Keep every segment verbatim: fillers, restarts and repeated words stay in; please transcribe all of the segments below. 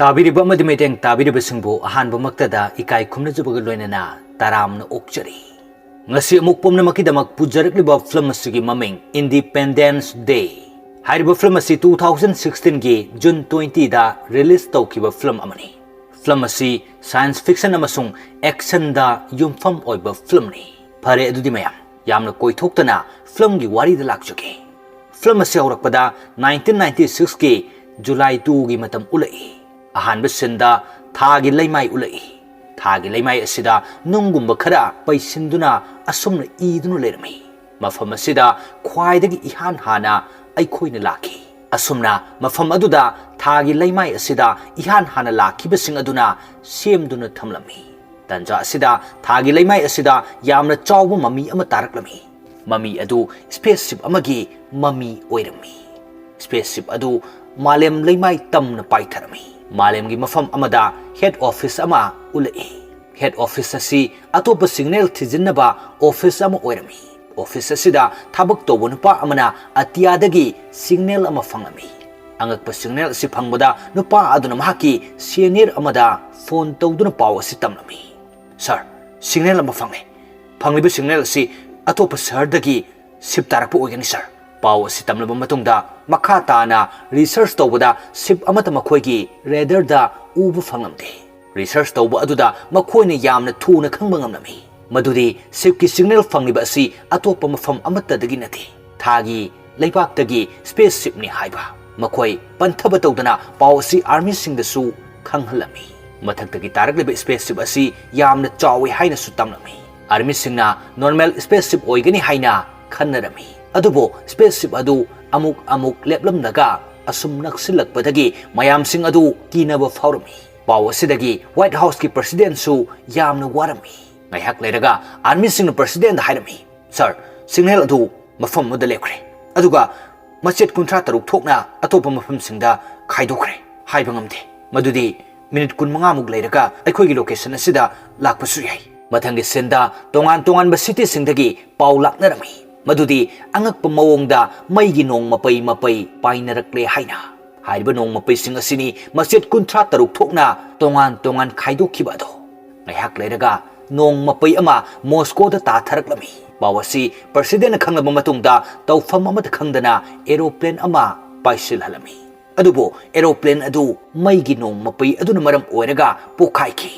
ꯇꯥꯕꯤꯔꯤꯕ ꯑꯃꯗꯤ ꯃꯤꯠꯌꯦꯡ ꯇꯥꯕꯤꯔꯤꯕꯁꯤꯡꯕꯨ ꯑꯍꯥꯟꯕꯃꯛꯇꯗ ꯏꯀꯥꯏ ꯈꯨꯝꯅꯖꯕꯒ ꯂꯣꯏꯅꯅ ꯇꯔꯥꯝꯅ ꯑꯣꯛꯆꯔꯤ꯫ ꯉꯁꯤ ꯑꯃꯨꯛ ꯄꯨꯝꯅꯃꯛꯀꯤꯗꯃꯛ ꯄꯨꯖꯔꯛꯂꯤꯕ ꯐꯤꯂꯝ ꯑꯁꯤꯒꯤ ꯃꯃꯤꯡ Independence Day꯫ ꯍꯥꯏꯔꯤꯕ ꯐꯤꯂꯝ ꯑꯁꯤ two thousand sixteen ꯒꯤ June twenty ꯗ release ꯇꯧꯈꯤꯕ ꯐꯤꯂꯝ ꯑꯃꯅꯤ꯫ ꯐꯤꯂꯝ ꯑꯁꯤ science fiction ꯑꯃꯁꯨꯡ action ꯗ ꯌꯨꯝꯐꯝ ꯑꯣꯏꯕ ꯐꯤꯂꯝꯅꯤ꯫ ꯐꯔꯦ, ꯑꯗꯨꯗꯤ ꯃꯌꯥꯝ, ꯌꯥꯝꯅ ꯀꯣꯏꯊꯣꯛꯇꯅ ꯐꯤꯂꯝꯒꯤ ꯋꯥꯔꯤꯗ ꯂꯥꯛꯆꯒꯦ꯫ ꯐꯤꯂꯝ ꯑꯁꯤ ꯍꯧꯔꯛꯄꯗ nineteen ninety six ꯀꯤ July two ꯒꯤ ꯃꯇꯝ ꯎꯠꯂꯛꯏ꯫ ꯑꯍꯥꯟꯕ ꯁꯤꯟꯗ ꯊꯥꯒꯤ ꯂꯩꯃꯥꯏ ꯎꯠꯂꯛꯏ꯫ ꯊꯥꯒꯤ ꯂꯩꯃꯥꯏ ꯑꯁꯤꯗ ꯅꯨꯡꯒꯨꯝꯕ ꯈꯔ ꯄꯩꯁꯤꯟꯗꯨꯅ ꯑꯁꯨꯝꯅ ꯏꯗꯨꯅ ꯂꯩꯔꯝꯃꯤ꯫ ꯃꯐꯝ ꯑꯁꯤꯗ ꯈ꯭ꯋꯥꯏꯗꯒꯤ ꯏꯍꯥꯟ ꯍꯥꯟꯅ ꯑꯩꯈꯣꯏꯅ ꯂꯥꯛꯈꯤ꯫ ꯑꯁꯨꯝꯅ ꯃꯐꯝ ꯑꯗꯨꯗ ꯊꯥꯒꯤ ꯂꯩꯃꯥꯏ ꯑꯁꯤꯗ ꯏꯍꯥꯟ ꯍꯥꯟꯅ ꯂꯥꯛꯈꯤꯕꯁꯤꯡ ꯑꯗꯨꯅ ꯁꯦꯝꯗꯨꯅ ꯊꯝꯂꯝꯃꯤ꯫ ꯇꯟꯖꯥ ꯑꯁꯤꯗ ꯊꯥꯒꯤ ꯂꯩꯃꯥꯏ ꯑꯁꯤꯗ ꯌꯥꯝꯅ ꯆꯥꯎꯕ ꯃꯃꯤ ꯑꯃ ꯇꯥꯔꯛꯂꯝꯃꯤ꯫ ꯃꯃꯤ ꯑꯗꯨ spaceship ꯑꯃꯒꯤ ꯃꯃꯤ ꯑꯣꯏꯔꯝꯃꯤ꯫ Spaceship ꯑꯗꯨ ꯃꯥꯂꯦꯝ ꯂꯩꯃꯥꯏ ꯇꯝꯅ ꯄꯥꯏꯊꯔꯝꯃꯤ꯫ ꯃꯥꯂꯦꯝꯒꯤ ꯃꯐꯝ ꯑꯃꯗ head office ꯑꯃ ꯎꯠꯂꯛꯏ꯫ Head office ꯑꯁꯤ ꯑꯇꯣꯞꯄ signal ꯊꯤꯖꯤꯟꯅꯕ office ꯑꯃ ꯑꯣꯏꯔꯝꯃꯤ꯫ Office ꯑꯁꯤꯗ ꯊꯕꯛ ꯇꯧꯕ ꯅꯨꯄꯥ ꯑꯃꯅ ꯑꯇꯤꯌꯥꯗꯒꯤ signal ꯑꯃ ꯐꯪꯂꯝꯃꯤ꯫ ꯑꯉꯛꯄ signal ꯑꯁꯤ ꯐꯪꯕꯗ ꯅꯨꯄꯥ ꯑꯗꯨꯅ ꯃꯍꯥꯛꯀꯤ senior ꯑꯃꯗ phone ꯇꯧꯗꯨꯅ ꯄꯥꯎ ꯑꯁꯤ ꯇꯝꯂꯝꯃꯤ꯫ "Sir, signal ꯑꯃ ꯐꯪꯂꯦ꯫ ꯐꯪꯂꯤꯕ signal ꯑꯁꯤ ꯑꯇꯣꯞꯄ ꯁꯍꯔꯗꯒꯤ ship ꯇꯥꯔꯛꯄ ꯑꯣꯏꯒꯅꯤ, sir꯫" ꯄꯥꯎ ꯑꯁꯤ ꯇꯝꯂꯕ ꯃꯇꯨꯡꯗ ꯃꯈꯥ ꯇꯥꯅ research ꯇꯧꯕꯗ ship ꯑꯃꯠꯇ ꯃꯈꯣꯏꯒꯤ radarꯗ ꯎꯕ ꯐꯪꯂꯝꯗꯦ꯫ Research ꯇꯧꯕ ꯑꯗꯨꯗ ꯃꯈꯣꯏꯅ ꯌꯥꯝꯅ ꯊꯨꯅ ꯈꯪꯕ ꯉꯝꯂꯝꯃꯤ ꯃꯗꯨꯗꯤ shipꯀꯤ signal ꯐꯪꯂꯤꯕ ꯑꯁꯤ ꯑꯇꯣꯞꯄ ꯃꯐꯝ ꯑꯃꯠꯇꯗꯒꯤ ꯅꯠꯇꯦ, ꯊꯥꯒꯤ ꯂꯩꯕꯥꯛꯇꯒꯤ spaceshipꯅꯤ ꯍꯥꯏꯕ꯫ ꯃꯈꯣꯏ ꯄꯟꯊꯕ ꯇꯧꯗꯅ ꯄꯥꯎ ꯑꯁꯤ armyꯁꯤꯡꯗꯁꯨ ꯈꯪꯍꯜꯂꯝꯃꯤ꯫ ꯃꯊꯛꯇꯒꯤ ꯇꯥꯔꯛꯂꯤꯕ spaceship ꯑꯁꯤ ꯌꯥꯝꯅ ꯆꯥꯎꯏ ꯍꯥꯏꯅꯁꯨ ꯇꯝꯂꯝꯃꯤ꯫ Armyꯁꯤꯡꯅ normal spaceship ꯑꯣꯏꯒꯅꯤ ꯍꯥꯏꯅ ꯈꯟꯅꯔꯝꯃꯤ꯫ ꯑꯗꯨꯕꯨ spaceship ꯑꯗꯨ ꯑꯃꯨꯛ ꯑꯃꯨꯛ ꯂꯦꯞꯂꯝꯂꯒ ꯑꯁꯨꯝ ꯅꯛꯁꯤꯜꯂꯛꯄꯗꯒꯤ ꯃꯌꯥꯝꯁꯤꯡ ꯑꯗꯨ ꯀꯤꯅꯕ ꯐꯥꯎꯔꯝꯃꯤ꯫ ꯄꯥꯎ ꯑꯁꯤꯗꯒꯤ White Houseꯀꯤ presidentꯁꯨ ꯌꯥꯝꯅ ꯋꯥꯔꯝꯃꯤ꯫ ꯉꯥꯏꯍꯥꯛ ꯂꯩꯔꯒ armyꯁꯤꯡꯅ presidentꯗ ꯍꯥꯏꯔꯝꯃꯤ, "Sir, signal ꯑꯗꯨ ꯃꯐꯝ ꯑꯃꯗ ꯂꯦꯞꯈ꯭ꯔꯦ, ꯑꯗꯨꯒ ꯃꯆꯦꯠ ꯀꯨꯟꯊ꯭ꯔꯥ ꯇꯔꯨꯛ ꯊꯣꯛꯅ ꯑꯇꯣꯞꯄ ꯃꯐꯝꯁꯤꯡꯗ ꯈꯥꯏꯗꯣꯛꯈ꯭ꯔꯦ꯫ ꯍꯥꯏꯕ ꯉꯝꯗꯦ꯫ ꯃꯗꯨꯗꯤ minute ꯀꯨꯟꯃꯉꯥꯃꯨꯛ ꯂꯩꯔꯒ ꯑꯩꯈꯣꯏꯒꯤ location ꯑꯁꯤꯗ ꯂꯥꯛꯄꯁꯨ ꯌꯥꯏ꯫" ꯃꯊꯪꯒꯤ sceneꯗ ꯇꯣꯉꯥꯟ ꯇꯣꯉꯥꯟꯕ cityꯁꯤꯡꯗꯒꯤ ꯄꯥꯎ ꯂꯥꯛꯅꯔꯝꯃꯤ ꯃꯗꯨꯗꯤ ꯑꯉꯛꯄ ꯃꯑꯣꯡꯗ ꯃꯩꯒꯤ ꯅꯣꯡ ꯃꯄꯩ ꯃꯄꯩ ꯄꯥꯏꯅꯔꯛꯂꯦ ꯍꯥꯏꯅ꯫ ꯍꯥꯏꯔꯤꯕ ꯅꯣꯡ ꯃꯄꯩꯁꯤꯡ ꯑꯁꯤꯅꯤ ꯃꯆꯦꯠ ꯀꯨꯟꯊ꯭ꯔꯥ ꯇꯔꯨꯛ ꯊꯣꯛꯅ ꯇꯣꯉꯥꯟ ꯇꯣꯉꯥꯟ ꯈꯥꯏꯗꯣꯛꯈꯤꯕ ꯑꯗꯣ꯫ ꯉꯥꯏꯍꯥꯛ ꯂꯩꯔꯒ ꯅꯣꯡ ꯃꯄꯩ ꯑꯃ ꯃꯣꯁꯀꯣꯗ ꯇꯥꯊꯔꯛꯂꯝꯃꯤ꯫ ꯄꯥꯎ ꯑꯁꯤ ꯄ꯭ꯔꯁꯤꯗꯦꯟꯅ ꯈꯪꯂꯕ ꯃꯇꯨꯡꯗ ꯇꯧꯐꯝ ꯑꯃꯠꯇ ꯈꯪꯗꯅ ꯑꯦꯔꯣꯄ꯭ꯂꯦꯟ ꯑꯃ ꯄꯥꯏꯁꯤꯜꯍꯜꯂꯝꯃꯤ꯫ ꯑꯗꯨꯕꯨ ꯑꯦꯔꯣꯄ꯭ꯂꯦꯟ ꯑꯗꯨ ꯃꯩꯒꯤ ꯅꯣꯡ ꯃꯄꯩ ꯑꯗꯨꯅ ꯃꯔꯝ ꯑꯣꯏꯔꯒ ꯄꯣꯈꯥꯏꯈꯤ꯫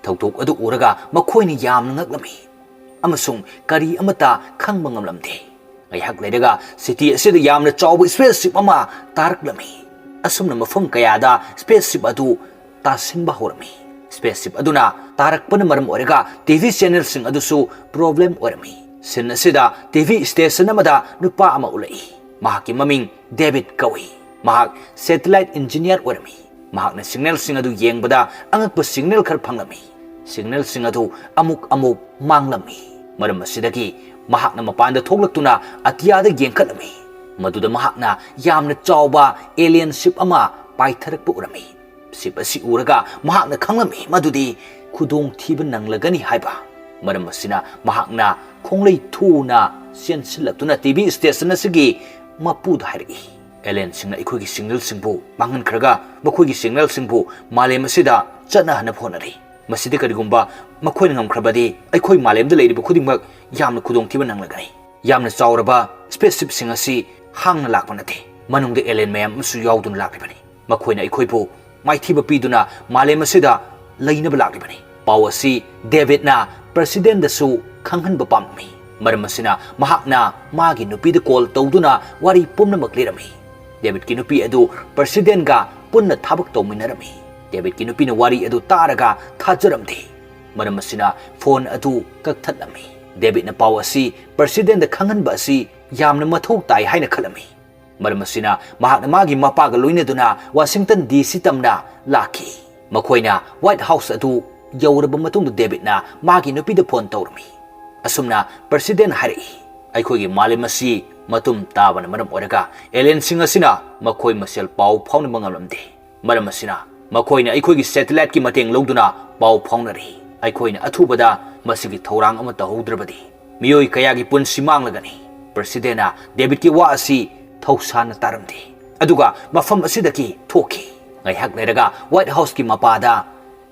ꯊꯧꯗꯣꯛ ꯑꯗꯨ ꯎꯔꯒ ꯃꯈꯣꯏꯅ ꯌꯥꯝꯅ ꯉꯛꯂꯝꯃꯤ ꯑꯃꯁꯨꯡ ꯀꯔꯤ ꯑꯃꯠꯇ ꯈꯪꯕ ꯉꯝꯂꯝꯗꯦ꯫ ꯉꯥꯏꯍꯥꯛ ꯂꯩꯔꯒ ꯁꯤꯇꯤ ꯑꯁꯤꯗ ꯌꯥꯝꯅ ꯆꯥꯎꯕ ꯁ꯭ꯄꯦꯁ ꯁꯤꯞ ꯑꯃ ꯇꯥꯔꯛꯂꯝꯃꯤ꯫ ꯑꯁꯨꯝꯅ ꯃꯐꯝ ꯀꯌꯥꯗ ꯁ꯭ꯄꯦꯁ ꯁꯤꯞ ꯑꯗꯨ ꯇꯥꯁꯤꯟꯕ ꯍꯧꯔꯝꯃꯤ꯫ ꯁ꯭ꯄꯦꯁ ꯁꯤꯞ ꯑꯗꯨꯅ ꯇꯥꯔꯛꯄꯅ ꯃꯔꯝ ꯑꯣꯏꯔꯒ ꯇꯤ ꯚꯤ ꯆꯦꯅꯦꯜꯁꯤꯡ ꯑꯗꯨꯁꯨ ꯄ꯭ꯔꯣꯕ꯭ꯂꯦꯝ ꯑꯣꯏꯔꯝꯃꯤ꯫ ꯁꯤꯟ ꯑꯁꯤꯗ ꯇꯤ ꯚꯤ ꯁ꯭ꯇꯦꯁꯟ ꯑꯃꯗ ꯅꯨꯄꯥ ꯑꯃ ꯎꯠꯂꯛꯏ꯫ ꯃꯍꯥꯛꯀꯤ ꯃꯃꯤꯡ ꯗꯦꯕꯤꯠ ꯀꯧꯏ꯫ ꯃꯍꯥꯛ ꯁꯦꯇꯦꯂꯥꯏꯠ ꯏꯟꯖꯤꯅꯤꯌꯥꯔ ꯑꯣꯏꯔꯝꯃꯤ꯫ ꯃꯍꯥꯛꯅ ꯁꯤꯒꯅꯦꯜꯁꯤꯡ ꯑꯗꯨ ꯌꯦꯡꯕꯗ ꯑꯉꯛꯄ ꯁꯤꯒꯅꯦꯜ ꯈꯔ ꯐꯪꯂꯝꯃꯤ꯫ ꯁꯤꯒꯅꯦꯜꯁꯤꯡ ꯑꯗꯨ ꯑꯃꯨꯛ ꯑꯃꯨꯛ ꯃꯥꯡꯂꯝꯃꯤ꯫ ꯃꯔꯝ ꯑꯁꯤꯗꯒꯤ ꯃꯍꯥꯛꯅ ꯃꯄꯥꯟꯗ ꯊꯣꯛꯂꯛꯇꯨꯅ ꯑꯇꯤꯌꯥꯗ ꯌꯦꯡꯈꯠꯂꯝꯃꯤ꯫ ꯃꯗꯨꯗ ꯃꯍꯥꯛꯅ ꯌꯥꯝꯅ ꯆꯥꯎꯕ ꯑꯦꯂꯤꯌꯟ ꯁꯤꯞ ꯑꯃ ꯄꯥꯏꯊꯔꯛꯄ ꯎꯔꯝꯃꯤ꯫ ꯁꯤꯞ ꯑꯁꯤ ꯎꯔꯒ ꯃꯍꯥꯛꯅ ꯈꯪꯂꯝꯃꯤ ꯃꯗꯨꯗꯤ ꯈꯨꯗꯣꯡꯊꯤꯕ ꯅꯪꯂꯒꯅꯤ ꯍꯥꯏꯕ꯫ ꯃꯔꯝ ꯑꯁꯤꯅ ꯃꯍꯥꯛꯅ ꯈꯣꯡꯂꯩ ꯊꯨꯅ ꯆꯦꯟꯁꯤꯜꯂꯛꯇꯨꯅ ꯇꯤ ꯚꯤ ꯁ꯭ꯇꯦꯁꯟ ꯑꯁꯤꯒꯤ ꯃꯄꯨꯗ ꯍꯥꯏꯔꯛꯏ, "ꯑꯦꯂꯤꯌꯟꯁꯤꯡꯅ ꯑꯩꯈꯣꯏꯒꯤ ꯁꯤꯒꯅꯦꯜꯁꯤꯡꯕꯨ ꯃꯥꯡꯍꯟꯈ꯭ꯔꯒ ꯃꯈꯣꯏꯒꯤ ꯁꯤꯒꯅꯦꯜꯁꯤꯡꯕꯨ ꯃꯥꯂꯦꯝ ꯑꯁꯤꯗ ꯆꯠꯅꯍꯟꯅꯕ ꯍꯣꯠꯅꯔꯤ꯫ ꯃꯁꯤꯗ ꯀꯔꯤꯒꯨꯝꯕ ꯃꯈꯣꯏꯅ ꯉꯝꯈ꯭ꯔꯕꯗꯤ ꯑꯩꯈꯣꯏ ꯃꯥꯂꯦꯝꯗ ꯂꯩꯔꯤꯕ ꯈꯨꯗꯤꯡꯃꯛ ꯌꯥꯝꯅ ꯈꯨꯗꯣꯡꯊꯤꯕ ꯅꯪꯂꯒꯅꯤ꯫ ꯌꯥꯝꯅ ꯆꯥꯎꯔꯕ ꯁ꯭ꯄꯦꯁ ꯁꯤꯞꯁꯤꯡ ꯑꯁꯤ ꯍꯥꯡꯅ ꯂꯥꯛꯄ ꯅꯠꯇꯦ, ꯃꯅꯨꯡꯗ ꯑꯦꯂꯤꯌꯟ ꯃꯌꯥꯝ ꯑꯃꯁꯨ ꯌꯥꯎꯗꯨꯅ ꯂꯥꯛꯂꯤꯕꯅꯤ꯫ ꯃꯈꯣꯏꯅ ꯑꯩꯈꯣꯏꯕꯨ ꯃꯥꯏꯊꯤꯕ ꯄꯤꯗꯨꯅ ꯃꯥꯂꯦꯝ ꯑꯁꯤꯗ ꯂꯩꯅꯕ ꯂꯥꯛꯂꯤꯕꯅꯤ꯫" ꯄꯥꯎ ꯑꯁꯤ ꯗꯦꯕꯤꯠꯅ ꯄ꯭ꯔꯁꯤꯗꯦꯟꯗꯁꯨ ꯈꯪꯍꯟꯕ ꯄꯥꯝꯂꯝꯃꯤ꯫ ꯃꯔꯝ ꯑꯁꯤꯅ ꯃꯍꯥꯛꯅ ꯃꯥꯒꯤ ꯅꯨꯄꯤꯗ ꯀꯣꯜ ꯇꯧꯗꯨꯅ ꯋꯥꯔꯤ ꯄꯨꯝꯅꯃꯛ ꯂꯤꯔꯝꯃꯤ꯫ ꯗꯦꯕꯤꯠꯀꯤ ꯅꯨꯄꯤ ꯑꯗꯨ ꯄ꯭ꯔꯁꯤꯗꯦꯟꯒ ꯄꯨꯟꯅ ꯊꯕꯛ ꯇꯧꯃꯤꯟꯅꯔꯝꯃꯤ꯫ ꯗꯦꯕꯤꯠꯀꯤ ꯅꯨꯄꯤꯅ ꯋꯥꯔꯤ ꯑꯗꯨ ꯇꯥꯔꯒ ꯊꯥꯖꯔꯝꯗꯦ꯫ ꯃꯔꯝ ꯑꯁꯤꯅ ꯐꯣꯟ ꯑꯗꯨ ꯀꯛꯊꯠꯂꯝꯃꯤ꯫ ꯗꯦꯕꯤꯠꯅ ꯄꯥꯎ ꯑꯁꯤ ꯄ꯭ꯔꯁꯤꯗꯦꯟꯗ ꯈꯪꯍꯟꯕ ꯑꯁꯤ ꯌꯥꯝꯅ ꯃꯊꯧ ꯇꯥꯏ ꯍꯥꯏꯅ ꯈꯜꯂꯝꯃꯤ꯫ ꯃꯔꯝ ꯑꯁꯤꯅ ꯃꯍꯥꯛꯅ ꯃꯥꯒꯤ ꯃꯄꯥꯒ ꯂꯣꯏꯅꯗꯨꯅ ꯋꯥꯁꯤꯡꯇꯟ ꯗꯤ ꯁꯤ ꯇꯝꯅ ꯂꯥꯛꯈꯤ꯫ ꯃꯈꯣꯏꯅ ꯋꯥꯏꯠ ꯍꯥꯎꯁ ꯑꯗꯨ ꯌꯧꯔꯕ ꯃꯇꯨꯡꯗ ꯗꯦꯕꯤꯠꯅ ꯃꯥꯒꯤ ꯅꯨꯄꯤꯗ ꯐꯣꯟ ꯇꯧꯔꯝꯃꯤ꯫ ꯑꯁꯨꯝꯅ ꯄ꯭ꯔꯁꯤꯗꯦꯟ ꯍꯥꯏꯔꯛꯏ, "ꯑꯩꯈꯣꯏꯒꯤ ꯃꯥꯂꯦꯝ ꯑꯁꯤ ꯃꯇꯨꯝ ꯇꯥꯕꯅ ꯃꯔꯝ ꯑꯣꯏꯔꯒ ꯑꯦꯂꯤꯌꯟꯁꯤꯡ ꯑꯁꯤꯅ ꯃꯈꯣꯏ ꯃꯁꯦꯜ ꯄꯥꯎ ꯐꯥꯎꯅꯕ ꯉꯝꯂꯝꯗꯦ꯫ ꯃꯔꯝ ꯑꯁꯤꯅ ꯃꯈꯣꯏꯅ ꯑꯩꯈꯣꯏꯒꯤ ꯁꯦꯇꯦꯂꯥꯏꯠꯀꯤ ꯃꯇꯦꯡ ꯂꯧꯗꯨꯅ ꯄꯥꯎ ꯐꯥꯎꯅꯔꯤ꯫ ꯑꯩꯈꯣꯏꯅ ꯑꯊꯨꯕꯗ ꯃꯁꯤꯒꯤ ꯊꯧꯔꯥꯡ ꯑꯃ ꯇꯧꯍꯧꯗ꯭ꯔꯕꯗꯤ ꯃꯤꯑꯣꯏ ꯀꯌꯥꯒꯤ ꯄꯨꯟꯁꯤ ꯃꯥꯡꯂꯒꯅꯤ꯫" ꯄ꯭ꯔꯁꯤꯗꯦꯟꯅ ꯗꯦꯕꯤꯠꯀꯤ ꯋꯥ ꯑꯁꯤ ꯊꯧꯁꯥꯅ ꯇꯥꯔꯝꯗꯦ꯫ ꯑꯗꯨꯒ ꯃꯐꯝ ꯑꯁꯤꯗꯒꯤ ꯊꯣꯛꯈꯤ꯫ ꯉꯥꯏꯍꯥꯛ ꯂꯩꯔꯒ White Houseꯀꯤ ꯃꯄꯥꯗ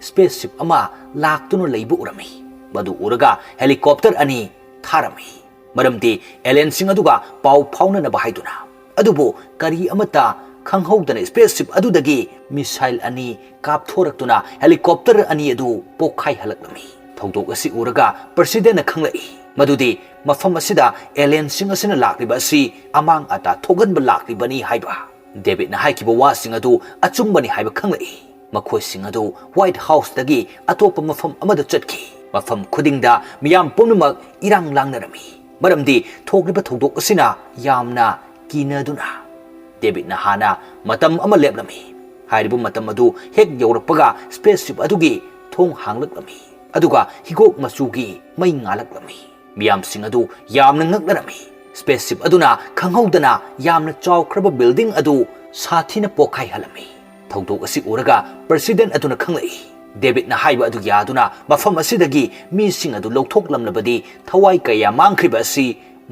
spaceship ꯑꯃ ꯂꯥꯛꯇꯨꯅ ꯂꯩꯕ ꯎꯔꯝꯃꯤ꯫ ꯃꯗꯨ ꯎꯔꯒ helicopter ꯑꯅꯤ ꯊꯥꯔꯝꯃꯤ꯫ ꯃꯔꯝꯗꯤ alienꯁꯤꯡ ꯑꯗꯨꯒ ꯄꯥꯎ ꯐꯥꯎꯅꯅꯕ ꯍꯥꯏꯗꯨꯅ꯫ ꯑꯗꯨꯕꯨ ꯀꯔꯤ ꯑꯃꯠꯇ ꯈꯪꯍꯧꯗꯅ spaceship ꯑꯗꯨꯗꯒꯤ missile ꯑꯅꯤ ꯀꯥꯞꯊꯣꯔꯛꯇꯨꯅ helicopter ꯑꯅꯤ ꯑꯗꯨ ꯄꯣꯛꯈꯥꯏꯍꯜꯂꯛꯂꯝꯃꯤ꯫ ꯊꯧꯗꯣꯛ ꯑꯁꯤ ꯎꯔꯒ Presidentꯅ ꯈꯪꯂꯛꯏ ꯃꯗꯨꯗꯤ ꯃꯐꯝ ꯑꯁꯤꯗ alienꯁꯤꯡ ꯑꯁꯤꯅ ꯂꯥꯛꯂꯤꯕ ꯑꯁꯤ ꯑꯃꯥꯡ ꯑꯇꯥ ꯊꯣꯛꯍꯟꯕ ꯂꯥꯛꯂꯤꯕꯅꯤ ꯍꯥꯏꯕ꯫ Davidꯅ ꯍꯥꯏꯈꯤꯕ ꯋꯥꯁꯤꯡ ꯑꯗꯨ ꯑꯆꯨꯝꯕꯅꯤ ꯍꯥꯏꯕ ꯈꯪꯂꯛꯏ꯫ ꯃꯈꯣꯏꯁꯤꯡ ꯑꯗꯨ White Houseꯇꯒꯤ ꯑꯇꯣꯞꯄ ꯃꯐꯝ ꯑꯃꯗ ꯆꯠꯈꯤ꯫ ꯃꯐꯝ ꯈꯨꯗꯤꯡꯗ ꯃꯤꯌꯥꯝ ꯄꯨꯝꯅꯃꯛ ꯏꯔꯥꯡ ꯂꯥꯡꯅꯔꯝꯃꯤ, ꯃꯔꯝꯗꯤ ꯊꯣꯛꯂꯤꯕ ꯊꯧꯗꯣꯛ ꯑꯁꯤꯅ ꯌꯥꯝꯅ ꯀꯤꯅꯗꯨꯅ꯫ Davidꯅ ꯍꯥꯟꯅ ꯃꯇꯝ ꯑꯃ ꯂꯦꯞꯂꯝꯃꯤ꯫ ꯍꯥꯏꯔꯤꯕ ꯃꯇꯝ ꯑꯗꯨ ꯍꯦꯛ ꯌꯧꯔꯛꯄꯒ spaceship ꯑꯗꯨꯒꯤ ꯊꯣꯡ ꯍꯥꯡꯂꯛꯂꯝꯃꯤ, ꯑꯗꯨꯒ ꯍꯤꯒꯣꯛ ꯃꯆꯨꯒꯤ ꯃꯩ ꯉꯥꯜꯂꯛꯂꯝꯃꯤ꯫ ꯃꯤꯌꯥꯝꯁꯤꯡ ꯑꯗꯨ ꯌꯥꯝꯅ ꯉꯛꯅꯔꯝꯃꯤ꯫ Spaceship ꯑꯗꯨꯅ ꯈꯪꯍꯧꯗꯅ ꯌꯥꯝꯅ ꯆꯥꯎꯈ꯭ꯔꯕ building ꯑꯗꯨ ꯁꯥꯊꯤꯅ ꯄꯣꯈꯥꯏꯍꯜꯂꯝꯃꯤ꯫ ꯊꯧꯗꯣꯛ ꯑꯁꯤ ꯎꯔꯒ President ꯑꯗꯨꯅ ꯈꯪꯂꯛꯏ꯫ Davidꯅ ꯍꯥꯏꯕ ꯑꯗꯨ ꯌꯥꯗꯨꯅ ꯃꯐꯝ ꯑꯁꯤꯗꯒꯤ ꯃꯤꯁꯤꯡ ꯑꯗꯨ ꯂꯧꯊꯣꯛꯂꯝꯂꯕꯗꯤ ꯊꯋꯥꯏ ꯀꯌꯥ ꯃꯥꯡꯈ꯭ꯔꯤꯕ ꯑꯁꯤ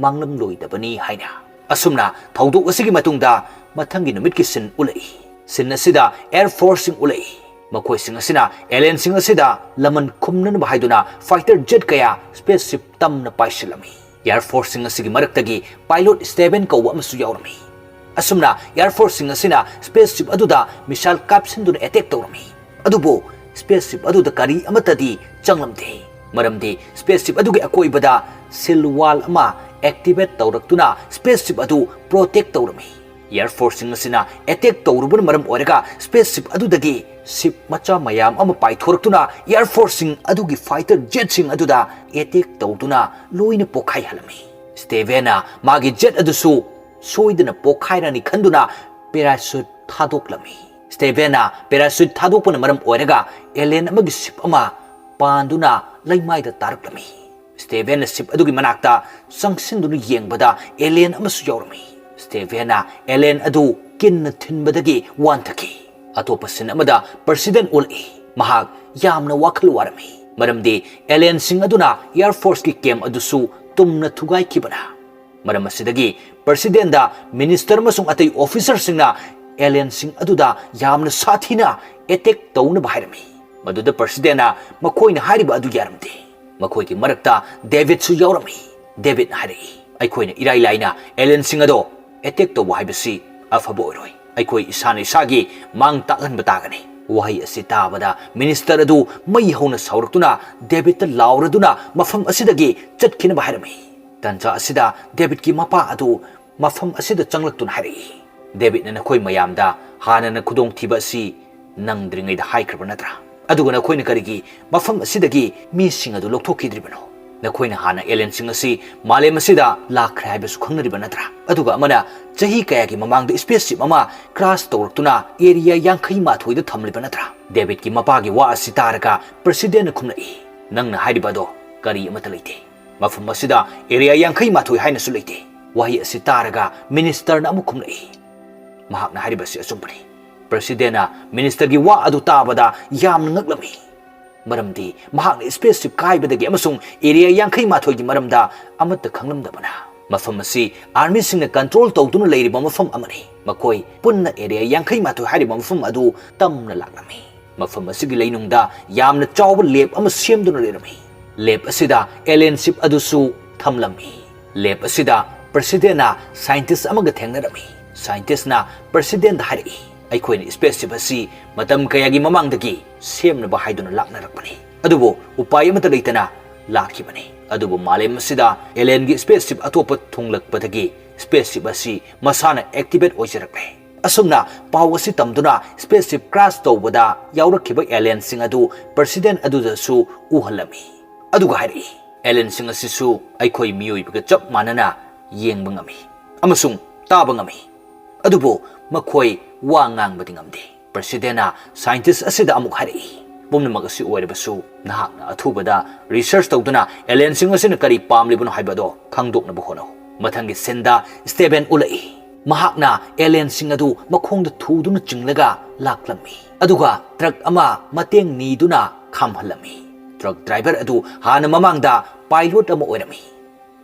ꯃꯥꯡꯂꯝꯂꯣꯏꯗꯕꯅꯤ ꯍꯥꯏꯅ꯫ ꯑꯁꯨꯝꯅ ꯊꯧꯗꯣꯛ ꯑꯁꯤꯒꯤ ꯃꯇꯨꯡꯗ ꯃꯊꯪꯒꯤ ꯅꯨꯃꯤꯠꯀꯤ scene ꯎꯠꯂꯛꯏ꯫ Scene ꯑꯁꯤꯗ Air Forceꯁꯤꯡ ꯎꯠꯂꯛꯏ꯫ ꯃꯈꯣꯏꯁꯤꯡ ꯑꯁꯤꯅ alienꯁꯤꯡ ꯑꯁꯤꯗ ꯂꯃꯟ ꯈꯨꯝꯅꯅꯕ ꯍꯥꯏꯗꯨꯅ fighter jet ꯀꯌꯥ spaceship ꯇꯝꯅ ꯄꯥꯏꯁꯤꯜꯂꯝꯃꯤ꯫ Air Forceꯁꯤꯡ ꯑꯁꯤꯒꯤ ꯃꯔꯛꯇꯒꯤ pilot Steven ꯀꯧꯕ ꯑꯃꯁꯨ ꯌꯥꯎꯔꯝꯃꯤ꯫ ꯑꯁꯨꯝꯅ Air Forceꯁꯤꯡ ꯑꯁꯤꯅ spaceship ꯑꯗꯨꯗ missile ꯀꯥꯞꯁꯤꯟꯗꯨꯅ attack ꯇꯧꯔꯝꯃꯤ꯫ ꯑꯗꯨꯕꯨ spaceship ꯑꯗꯨꯗ ꯀꯔꯤ ꯑꯃꯠꯇꯗꯤ ꯆꯪꯂꯝꯗꯦ, ꯃꯔꯝꯗꯤ spaceship ꯑꯗꯨꯒꯤ ꯑꯀꯣꯏꯕꯗ shield wall ꯑꯃ activate ꯇꯧꯔꯛꯇꯨꯅ spaceship ꯑꯗꯨ protect ꯇꯧꯔꯝꯃꯤ꯫ Air Forceꯁꯤꯡ ꯑꯁꯤꯅ attack ꯇꯧꯔꯨꯕꯅ ꯃꯔꯝ ꯑꯣꯏꯔꯒ spaceship ꯑꯗꯨꯗꯒꯤ ship ꯃꯆꯥ ꯃꯌꯥꯝ ꯑꯃ ꯄꯥꯏꯊꯣꯔꯛꯇꯨꯅ Air Forceꯁꯤꯡ ꯑꯗꯨꯒꯤ fighter jetꯁꯤꯡ ꯑꯗꯨꯗ attack ꯇꯧꯗꯨꯅ ꯂꯣꯏꯅ ꯄꯣꯈꯥꯏꯍꯜꯂꯝꯃꯤ꯫ Stevenꯅ ꯃꯥꯒꯤ jet ꯑꯗꯨꯁꯨ ꯁꯣꯏꯗꯅ ꯄꯣꯈꯥꯏꯔꯅꯤ ꯈꯟꯗꯨꯅ parachute ꯊꯥꯗꯣꯛꯂꯝꯃꯤ꯫ Stevenꯅ parachute ꯊꯥꯗꯣꯛꯄꯅ ꯃꯔꯝ ꯑꯣꯏꯔꯒ alien ꯑꯃꯒꯤ ship ꯑꯃ ꯄꯥꯟꯗꯨꯅ ꯂꯩꯃꯥꯏꯗ ꯇꯥꯔꯛꯂꯝꯃꯤ꯫ Stevenꯅ ship ꯑꯗꯨꯒꯤ ꯃꯅꯥꯛꯇ ꯆꯪꯁꯤꯟꯗꯨꯅ ꯌꯦꯡꯕꯗ alien ꯑꯃꯁꯨ ꯌꯥꯎꯔꯝꯃꯤ꯫ Stevenꯅ alien ꯑꯗꯨ ꯀꯤꯟꯅ ꯊꯤꯟꯕꯗꯒꯤ ꯋꯥꯟꯊꯈꯤ꯫ ꯑꯇꯣꯞꯄ scene ꯑꯃꯗ President ꯎꯠꯂꯛꯏ꯫ ꯃꯍꯥꯛ ꯌꯥꯝꯅ ꯋꯥꯈꯜ ꯋꯥꯔꯝꯃꯤ, ꯃꯔꯝꯗꯤ alienꯁꯤꯡ ꯑꯗꯨꯅ Air Forceꯀꯤ camp ꯑꯗꯨꯁꯨ ꯇꯨꯝꯅ ꯊꯨꯒꯥꯏꯈꯤꯕꯅ꯫ ꯃꯔꯝ ꯑꯁꯤꯗꯒꯤ ꯄ꯭ꯔꯁꯤꯗꯦꯟꯗ ꯃꯤꯅꯤꯁꯇꯔ ꯑꯃꯁꯨꯡ ꯑꯇꯩ ꯑꯣꯐꯤꯁꯔꯁꯤꯡꯅ ꯑꯦꯂꯤꯌꯟꯁꯤꯡ ꯑꯗꯨꯗ ꯌꯥꯝꯅ ꯁꯥꯊꯤꯅ ꯑꯦꯇꯦꯛ ꯇꯧꯅꯕ ꯍꯥꯏꯔꯝꯃꯤ꯫ ꯃꯗꯨꯗ ꯄ꯭ꯔꯁꯤꯗꯦꯟꯅ ꯃꯈꯣꯏꯅ ꯍꯥꯏꯔꯤꯕ ꯑꯗꯨ ꯌꯥꯔꯝꯗꯦ꯫ ꯃꯈꯣꯏꯒꯤ ꯃꯔꯛꯇ ꯗꯦꯕꯤꯠꯁꯨ ꯌꯥꯎꯔꯝꯃꯤ꯫ ꯗꯦꯕꯤꯠꯅ ꯍꯥꯏꯔꯛꯏ, "ꯑꯩꯈꯣꯏꯅ ꯏꯔꯥꯏ ꯂꯥꯏꯅ ꯑꯦꯂꯤꯌꯟꯁꯤꯡ ꯑꯗꯣ ꯑꯦꯇꯦꯛ ꯇꯧꯕ ꯍꯥꯏꯕꯁꯤ ꯑꯐꯕ ꯑꯣꯏꯔꯣꯏ꯫ ꯑꯩꯈꯣꯏ ꯏꯁꯥꯅ ꯏꯁꯥꯒꯤ ꯃꯥꯡ ꯇꯥꯛꯍꯟꯕ ꯇꯥꯒꯅꯤ"꯫ ꯋꯥꯍꯩ ꯑꯁꯤ ꯇꯥꯕꯗ ꯃꯤꯅꯤꯁꯇꯔ ꯑꯗꯨ ꯃꯩ ꯍꯧꯅ ꯁꯥꯎꯔꯛꯇꯨꯅ ꯗꯦꯕꯤꯠꯇ ꯂꯥꯎꯔꯗꯨꯅ ꯃꯐꯝ ꯑꯁꯤꯗꯒꯤ ꯆꯠꯈꯤꯅꯕ ꯍꯥꯏꯔꯝꯃꯤ꯫ ꯇꯟꯖꯥ ꯑꯁꯤꯗ ꯗꯦꯕꯤꯠꯀꯤ ꯃꯄꯥ ꯑꯗꯨ ꯃꯐꯝ ꯑꯁꯤꯗ ꯆꯪꯂꯛꯇꯨꯅ ꯍꯥꯏꯔꯛꯏ, "ꯗꯦꯕꯤꯠꯅ ꯅꯈꯣꯏ ꯃꯌꯥꯝꯗ ꯍꯥꯟꯅꯅ ꯈꯨꯗꯣꯡꯊꯤꯕ ꯑꯁꯤ ꯅꯪꯗ꯭ꯔꯤꯉꯩꯗ ꯍꯥꯏꯈ꯭ꯔꯕ ꯅꯠꯇ꯭ꯔꯥ? ꯑꯗꯨꯒ ꯅꯈꯣꯏꯅ ꯀꯔꯤꯒꯤ ꯃꯐꯝ ꯑꯁꯤꯗꯒꯤ ꯃꯤꯁꯤꯡ ꯑꯗꯨ ꯂꯧꯊꯣꯛꯈꯤꯗ꯭ꯔꯤꯕꯅꯣ? ꯅꯈꯣꯏꯅ ꯍꯥꯟꯅ ꯑꯦꯂꯤꯌꯟꯁꯤꯡ ꯑꯁꯤ ꯃꯥꯂꯦꯝ ꯑꯁꯤꯗ ꯂꯥꯛꯈ꯭ꯔꯦ ꯍꯥꯏꯕꯁꯨ ꯈꯪꯅꯔꯤꯕ ꯅꯠꯇ꯭ꯔꯥ? ꯑꯗꯨꯒ ꯑꯃꯅ ꯆꯍꯤ ꯀꯌꯥꯒꯤ ꯃꯃꯥꯡꯗ ꯁ꯭ꯄꯦꯁ ꯁꯤꯞ ꯑꯃ ꯀ꯭ꯔꯥꯁ ꯇꯧꯔꯛꯇꯨꯅ ꯑꯦꯔꯤꯌꯥ ꯌꯥꯡꯈꯩ ꯃꯥꯊꯣꯏꯗ ꯊꯝꯂꯤꯕ ꯅꯠꯇ꯭ꯔꯥ?" ꯗꯦꯕꯤꯠꯀꯤ ꯃꯄꯥꯒꯤ ꯋꯥ ꯑꯁꯤ ꯇꯥꯔꯒ ꯄ꯭ꯔꯁꯤꯗꯦꯟꯅ ꯈꯨꯝꯂꯛꯏ, "ꯅꯪꯅ ꯍꯥꯏꯔꯤꯕ ꯑꯗꯣ ꯀꯔꯤ ꯑꯃꯠꯇ ꯂꯩꯇꯦ꯫ ꯃꯐꯝ ꯑꯁꯤꯗ ꯑꯦꯔꯤꯌꯥ ꯌꯥꯡꯈꯩ ꯃꯥꯊꯣꯏ ꯍꯥꯏꯅꯁꯨ ꯂꯩꯇꯦ"꯫ ꯋꯥꯍꯩ ꯑꯁꯤ ꯇꯥꯔꯒ ꯃꯤꯅꯤꯁꯇꯔꯅ ꯑꯃꯨꯛ ꯈꯨꯝꯂꯛꯏ, "ꯃꯍꯥꯛꯅ ꯍꯥꯏꯔꯤꯕꯁꯤ ꯑꯆꯨꯝꯕꯅꯤ"꯫ ꯄ꯭ꯔꯁꯤꯗꯦꯟꯅ ꯃꯤꯅꯤꯁꯇꯔꯒꯤ ꯋꯥ ꯑꯗꯨ ꯇꯥꯕꯗ ꯌꯥꯝꯅ ꯉꯛꯂꯝꯃꯤ, ꯃꯔꯝꯗꯤ ꯃꯍꯥꯛꯅ ꯁ꯭ꯄꯦꯁ ꯁꯤꯞ ꯀꯥꯏꯕꯗꯒꯤ ꯑꯃꯁꯨꯡ ꯑꯦꯔꯤꯌꯥ ꯌꯥꯡꯈꯩ ꯃꯥꯊꯣꯏꯒꯤ ꯃꯔꯝꯗ ꯑꯃꯠꯇ ꯈꯪꯂꯝꯗꯕꯅ꯫ ꯃꯐꯝ ꯑꯁꯤ ꯑꯥꯔꯃꯤꯁꯤꯡꯅ ꯀꯟꯇ꯭ꯔꯣꯜ ꯇꯧꯗꯨꯅ ꯂꯩꯔꯤꯕ ꯃꯐꯝ ꯑꯃꯅꯤ꯫ ꯃꯈꯣꯏ ꯄꯨꯟꯅ ꯑꯦꯔꯤꯌꯥ ꯌꯥꯡꯈꯩ ꯃꯥꯊꯣꯏ ꯍꯥꯏꯔꯤꯕ ꯃꯐꯝ ꯑꯗꯨ ꯇꯝꯅ ꯂꯥꯛꯂꯝꯃꯤ꯫ ꯃꯐꯝ ꯑꯁꯤꯒꯤ ꯂꯩꯅꯨꯡꯗ ꯌꯥꯝꯅ ꯆꯥꯎꯕ ꯂꯦꯕ ꯑꯃ ꯁꯦꯝꯗꯨꯅ ꯂꯩꯔꯝꯃꯤ꯫ ꯂꯦꯕ ꯑꯁꯤꯗ ꯑꯦꯂꯤꯌꯟ ꯁꯤꯞ ꯑꯗꯨꯁꯨ ꯊꯝꯂꯝꯃꯤ꯫ ꯂꯦꯕ ꯑꯁꯤꯗ ꯄ꯭ꯔꯁꯤꯗꯦꯟꯅ ꯁꯥꯏꯟꯇꯤꯁ ꯑꯃꯒ ꯊꯦꯡꯅꯔꯝꯃꯤ꯫ ꯁꯥꯏꯟꯇꯤꯁꯅ ꯄ꯭ꯔꯁꯤꯗꯦꯟꯗ ꯍꯥꯏꯔꯛꯏ, "ꯑꯩꯈꯣꯏꯅ ꯁ꯭ꯄꯦꯁ ꯁꯤꯞ ꯑꯁꯤ ꯃꯇꯝ ꯀꯌꯥꯒꯤ ꯃꯃꯥꯡꯗꯒꯤ ꯁꯦꯝꯅꯕ ꯍꯥꯏꯗꯨꯅ ꯂꯥꯛꯅꯔꯛꯄꯅꯤ, ꯑꯗꯨꯕꯨ ꯎꯄꯥꯏ ꯑꯃꯠꯇ ꯂꯩꯇꯅ ꯂꯥꯛꯈꯤꯕꯅꯤ꯫ ꯑꯗꯨꯕꯨ ꯃꯥꯂꯦꯝ ꯑꯁꯤꯗ ꯑꯦꯂꯤꯌꯟꯒꯤ ꯁ꯭ꯄꯦꯁ ꯁꯤꯞ ꯑꯇꯣꯞꯄ ꯊꯨꯡꯂꯛꯄꯗꯒꯤ ꯁ꯭ꯄꯦꯁ ꯁꯤꯞ ꯑꯁꯤ ꯃꯁꯥꯅ ꯑꯦꯛꯇꯤꯚꯦꯠ ꯑꯣꯏꯖꯔꯛꯂꯦ"꯫ ꯑꯁꯨꯝꯅ ꯄꯥꯎ ꯑꯁꯤ ꯇꯝꯗꯨꯅ ꯁ꯭ꯄꯦꯁ ꯁꯤꯞ ꯀ꯭ꯔꯥꯁ ꯇꯧꯕꯗ ꯌꯥꯎꯔꯛꯈꯤꯕ ꯑꯦꯂꯤꯌꯟꯁꯤꯡ ꯑꯗꯨ ꯄ꯭ꯔꯁꯤꯗꯦꯟ ꯑꯗꯨꯗꯁꯨ ꯎꯍꯜꯂꯝꯃꯤ꯫ ꯑꯗꯨꯒ ꯍꯥꯏꯔꯛꯏ, "ꯑꯦꯂꯤꯌꯟꯁꯤꯡ ꯑꯁꯤꯁꯨ ꯑꯩꯈꯣꯏ ꯃꯤꯑꯣꯏꯕꯒ ꯆꯞ ꯃꯥꯟꯅꯅ ꯌꯦꯡꯕ ꯉꯝꯃꯤ ꯑꯃꯁꯨꯡ ꯇꯥꯕ ꯉꯝꯃꯤ, ꯑꯗꯨꯕꯨ ꯃꯈꯣꯏ ꯋꯥ ꯉꯥꯡꯕꯗꯤ ꯉꯝꯗꯦ"꯫ ꯄ꯭ꯔꯁꯤꯗꯦꯟꯅ ꯁꯥꯏꯟꯇꯤꯁ ꯑꯁꯤꯗ ꯑꯃꯨꯛ ꯍꯥꯏꯔꯛꯏ, "ꯄꯨꯝꯅꯃꯛ ꯑꯁꯤ ꯑꯣꯏꯔꯕꯁꯨ, ꯅꯍꯥꯛꯅ ꯑꯊꯨꯕꯗ ꯔꯤꯁꯔꯆ ꯇꯧꯗꯨꯅ ꯑꯦꯂꯤꯌꯟꯁꯤꯡ ꯑꯁꯤꯅ ꯀꯔꯤ ꯄꯥꯝꯂꯤꯕꯅꯣ ꯍꯥꯏꯕꯗꯣ ꯈꯪꯗꯣꯛꯅꯕ ꯍꯣꯠꯅꯧ"꯫ ꯃꯊꯪꯒꯤ ꯁꯤꯟꯗ ꯁ꯭ꯇꯦꯕꯦꯟ ꯎꯠꯂꯛꯏ꯫ ꯃꯍꯥꯛꯅ ꯑꯦꯂꯤꯌꯟꯁꯤꯡ ꯑꯗꯨ ꯃꯈꯣꯡꯗ ꯊꯨꯗꯨꯅ ꯆꯤꯡꯂꯒ ꯂꯥꯛꯂꯝꯃꯤ, ꯑꯗꯨꯒ ꯇ꯭ꯔꯛ ꯑꯃ ꯃꯇꯦꯡ ꯅꯤꯗꯨꯅ ꯈꯥꯝꯍꯜꯂꯝꯃꯤ꯫ ꯇ꯭ꯔꯛ ꯗ꯭ꯔꯥꯏꯚꯔ ꯑꯗꯨ ꯍꯥꯟꯅ ꯃꯃꯥꯡꯗ ꯄꯥꯏꯂꯣꯠ ꯑꯃ ꯑꯣꯏꯔꯝꯃꯤ꯫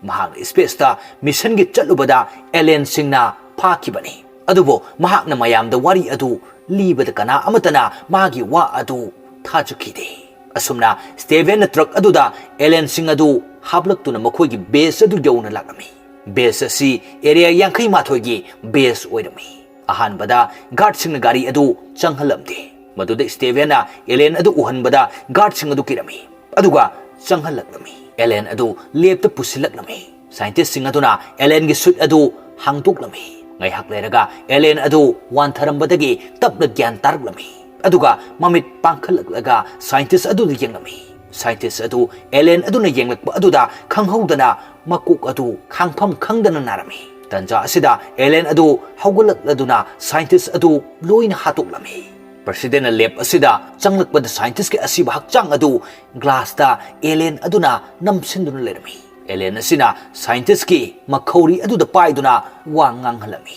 ꯃꯍꯥꯛꯅ spaceꯇ missionꯒꯤ ꯆꯠꯂꯨꯕꯗ alienꯁꯤꯡꯅ ꯐꯥꯈꯤꯕꯅꯤ꯫ ꯑꯗꯨꯕꯨ ꯃꯍꯥꯛꯅ ꯃꯌꯥꯝꯗ ꯋꯥꯔꯤ ꯑꯗꯨ ꯂꯤꯕꯗ ꯀꯅꯥ ꯑꯃꯠꯇꯅ ꯃꯥꯒꯤ ꯋꯥ ꯑꯗꯨ ꯊꯥꯖꯈꯤꯗꯦ꯫ ꯑꯁꯨꯝꯅ Stevenꯅ truck ꯑꯗꯨꯗ alienꯁꯤꯡ ꯑꯗꯨ ꯍꯥꯞꯂꯛꯇꯨꯅ ꯃꯈꯣꯏꯒꯤ base ꯑꯗꯨ ꯌꯧꯅ ꯂꯥꯛꯂꯝꯃꯤ꯫ Base ꯑꯁꯤ area ꯌꯥꯡꯈꯩ ꯃꯥꯊꯣꯏꯒꯤ base ꯑꯣꯏꯔꯝꯃꯤ꯫ ꯑꯍꯥꯟꯕꯗ guardꯁꯤꯡꯅ ꯒꯥꯔꯤ ꯑꯗꯨ ꯆꯪꯍꯜꯂꯝꯗꯦ꯫ ꯃꯗꯨꯗ Stevenꯅ alien ꯑꯗꯨ ꯎꯍꯟꯕꯗ guardꯁꯤꯡ ꯑꯗꯨ ꯀꯤꯔꯝꯃꯤ꯫ ꯑꯗꯨꯒ ꯆꯪꯍꯜꯂꯛꯂꯝꯃꯤ꯫ Alien ꯑꯗꯨ labꯇ ꯄꯨꯁꯤꯜꯂꯛꯂꯝꯃꯤ꯫ Scientistꯁꯤꯡ ꯑꯗꯨꯅ alienꯒꯤ suit ꯑꯗꯨ ꯍꯥꯡꯗꯣꯛꯂꯝꯃꯤ꯫ ꯉꯥꯏꯍꯥꯛ ꯂꯩꯔꯒ alien ꯑꯗꯨ ꯋꯥꯟꯊꯔꯝꯕꯗꯒꯤ ꯇꯞꯅ ꯒ꯭ꯌꯥꯟ ꯇꯥꯔꯛꯂꯝꯃꯤ꯫ ꯑꯗꯨꯒ ꯃꯃꯤꯠ ꯄꯥꯡꯈꯠꯂꯛꯂꯒ scientist ꯑꯗꯨꯗ ꯌꯦꯡꯂꯝꯃꯤ꯫ Scientist ꯑꯗꯨ alien ꯑꯗꯨꯅ ꯌꯦꯡꯂꯛꯄ ꯑꯗꯨꯗ ꯈꯪꯍꯧꯗꯅ ꯃꯀꯣꯛ ꯑꯗꯨ ꯈꯥꯡꯐꯝ ꯈꯪꯗꯅ ꯅꯥꯔꯝꯃꯤ꯫ ꯇꯟꯖꯥ ꯑꯁꯤꯗ alien ꯑꯗꯨ ꯍꯧꯒꯠꯂꯛꯂꯗꯨꯅ scientist ꯑꯗꯨ ꯂꯣꯏꯅ ꯍꯥꯠꯇꯣꯛꯂꯝꯃꯤ꯫ Presidentꯅ lab ꯑꯁꯤꯗ ꯆꯪꯂꯛꯄꯗ scientistꯀꯤ ꯑꯁꯤꯕ ꯍꯛꯆꯥꯡ ꯑꯗꯨ glassꯇ alien ꯑꯗꯨꯅ ꯅꯝꯁꯤꯟꯗꯨꯅ ꯂꯩꯔꯝꯃꯤ꯫ Alien ꯑꯁꯤꯅ scientistꯀꯤ ꯃꯈꯧꯔꯤ ꯑꯗꯨꯗ ꯄꯥꯏꯗꯨꯅ ꯋꯥ ꯉꯥꯡꯍꯜꯂꯝꯃꯤ꯫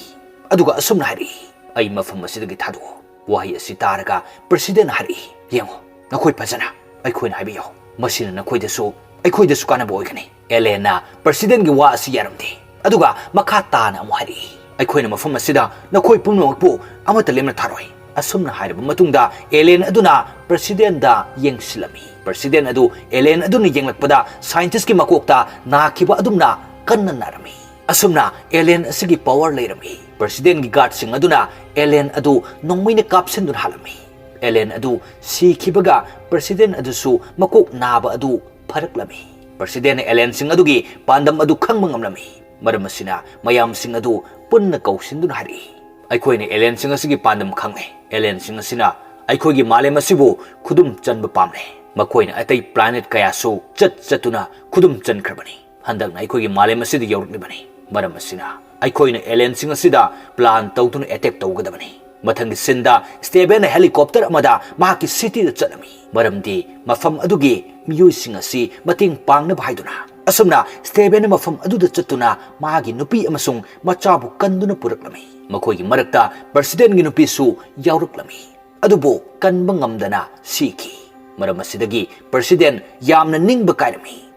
ꯑꯗꯨꯒ ꯑꯁꯨꯝꯅ ꯍꯥꯏꯔꯛꯏ, "ꯑꯩ ꯃꯐꯝ ꯑꯁꯤꯗꯒꯤ ꯊꯥꯗꯣꯛꯑꯣ꯫" ꯋꯥꯍꯩ ꯑꯁꯤ ꯇꯥꯔꯒ Presidentꯅ ꯍꯥꯏꯔꯛꯏ, "ꯌꯦꯡꯉꯨ, ꯅꯈꯣꯏ ꯐꯖꯅ ꯑꯩꯈꯣꯏꯅ ꯍꯥꯏꯕ ꯌꯥꯎ꯫ ꯃꯁꯤꯅ ꯅꯈꯣꯏꯗꯁꯨ ꯑꯩꯈꯣꯏꯗꯁꯨ ꯀꯥꯟꯅꯕ ꯑꯣꯏꯒꯅꯤ꯫" Alienꯅ Presidentꯒꯤ ꯋꯥ ꯑꯁꯤ ꯌꯥꯔꯝꯗꯦ꯫ ꯑꯗꯨꯒ ꯃꯈꯥ ꯇꯥꯅ ꯑꯃꯨꯛ ꯍꯥꯏꯔꯛꯏ, "ꯑꯩꯈꯣꯏꯅ ꯃꯐꯝ ꯑꯁꯤꯗ ꯅꯈꯣꯏ ꯄꯨꯝꯅꯃꯛꯄꯨ ꯑꯃꯠꯇ ꯂꯦꯝꯅ ꯊꯥꯔꯣꯏ꯫" ꯑꯁꯨꯝꯅ ꯍꯥꯏꯔꯕ ꯃꯇꯨꯡꯗ alien ꯑꯗꯨꯅ Presidentꯗ ꯌꯦꯡꯁꯤꯜꯂꯝꯃꯤ꯫ President ꯑꯗꯨ alien ꯑꯗꯨꯅ ꯌꯦꯡꯂꯛꯄꯗ scientistꯀꯤ ꯃꯀꯣꯛꯇ ꯅꯥꯈꯤꯕ ꯑꯗꯨꯝꯅ ꯀꯟꯅ ꯅꯥꯔꯝꯃꯤ꯫ ꯑꯁꯨꯝꯅ alien ꯑꯁꯤꯒꯤ power ꯂꯩꯔꯝꯃꯤ꯫ Presidentꯒꯤ guardꯁꯤꯡ ꯑꯗꯨꯅ alien ꯑꯗꯨ ꯅꯣꯡꯃꯩꯅ ꯀꯥꯞꯁꯤꯟꯗꯨꯅ ꯍꯥꯠꯂꯝꯃꯤ꯫ Alien ꯑꯗꯨ ꯁꯤꯈꯤꯕꯒ President ꯑꯗꯨꯁꯨ ꯃꯀꯣꯛ ꯅꯥꯕ ꯑꯗꯨ ꯐꯔꯛꯂꯝꯃꯤ꯫ Presidentꯅ alienꯁꯤꯡ ꯑꯗꯨꯒꯤ ꯄꯥꯟꯗꯝ ꯑꯗꯨ ꯈꯪꯕ ꯉꯝꯂꯝꯃꯤ꯫ ꯃꯔꯝ ꯑꯁꯤꯅ ꯃꯌꯥꯝꯁꯤꯡ ꯑꯗꯨ ꯄꯨꯟꯅ ꯀꯧꯁꯤꯟꯗꯨꯅ ꯍꯥꯏꯔꯛꯏ, "ꯑꯩꯈꯣꯏꯅ alienꯁꯤꯡ ꯑꯁꯤꯒꯤ ꯄꯥꯟꯗꯝ ꯈꯪꯂꯦ꯫ Alienꯁꯤꯡ ꯑꯁꯤꯅ ꯑꯩꯈꯣꯏꯒꯤ ꯃꯥꯂꯦꯝ ꯑꯁꯤꯕꯨ ꯈꯨꯗꯨꯝ ꯆꯟꯕ ꯄꯥꯝꯂꯦ꯫ ꯃꯈꯣꯏꯅ ꯑꯇꯩ planet ꯀꯌꯥꯁꯨ ꯆꯠ ꯆꯠꯇꯨꯅ ꯈꯨꯗꯨꯝ ꯆꯟꯈ꯭ꯔꯕꯅꯤ꯫ ꯍꯟꯗꯛꯅ ꯑꯩꯈꯣꯏꯒꯤ ꯃꯥꯂꯦꯝ ꯑꯁꯤꯗ ꯌꯧꯔꯛꯂꯤꯕꯅꯤ꯫ ꯃꯔꯝ ꯑꯁꯤꯅ ꯑꯩꯈꯣꯏꯅ alienꯁꯤꯡ ꯑꯁꯤꯗ plan ꯇꯧꯗꯨꯅ attack ꯇꯧꯒꯗꯕꯅꯤ꯫" ꯃꯊꯪꯒꯤ sceneꯗ Stevenꯅ helicopter ꯑꯃꯗ ꯃꯍꯥꯛꯀꯤ cityꯗ ꯆꯠꯂꯝꯃꯤ꯫ ꯃꯔꯝꯗꯤ ꯃꯐꯝ ꯑꯗꯨꯒꯤ ꯃꯤꯑꯣꯏꯁꯤꯡ ꯑꯁꯤ ꯃꯇꯦꯡ ꯄꯥꯡꯅꯕ ꯍꯥꯏꯗꯨꯅ꯫ ꯑꯁꯨꯝꯅ Stevenꯅ ꯃꯐꯝ ꯑꯗꯨꯗ ꯆꯠꯇꯨꯅ ꯃꯥꯒꯤ ꯅꯨꯄꯤ ꯑꯃꯁꯨꯡ ꯃꯆꯥꯕꯨ ꯀꯟꯗꯨꯅ ꯄꯨꯔꯛꯂꯝꯃꯤ꯫ ꯃꯈꯣꯏꯒꯤ ꯃꯔꯛꯇ Presidentꯒꯤ ꯅꯨꯄꯤꯁꯨ ꯌꯥꯎꯔꯛꯂꯝꯃꯤ꯫ ꯑꯗꯨꯕꯨ ꯀꯟꯕ ꯉꯝꯗꯅ ꯁꯤꯈꯤ꯫ ꯃꯔꯝ ꯑꯁꯤꯗꯒꯤ President ꯌꯥꯝꯅ ꯅꯤꯡꯕ ꯀꯥꯏꯔꯝꯃꯤ꯫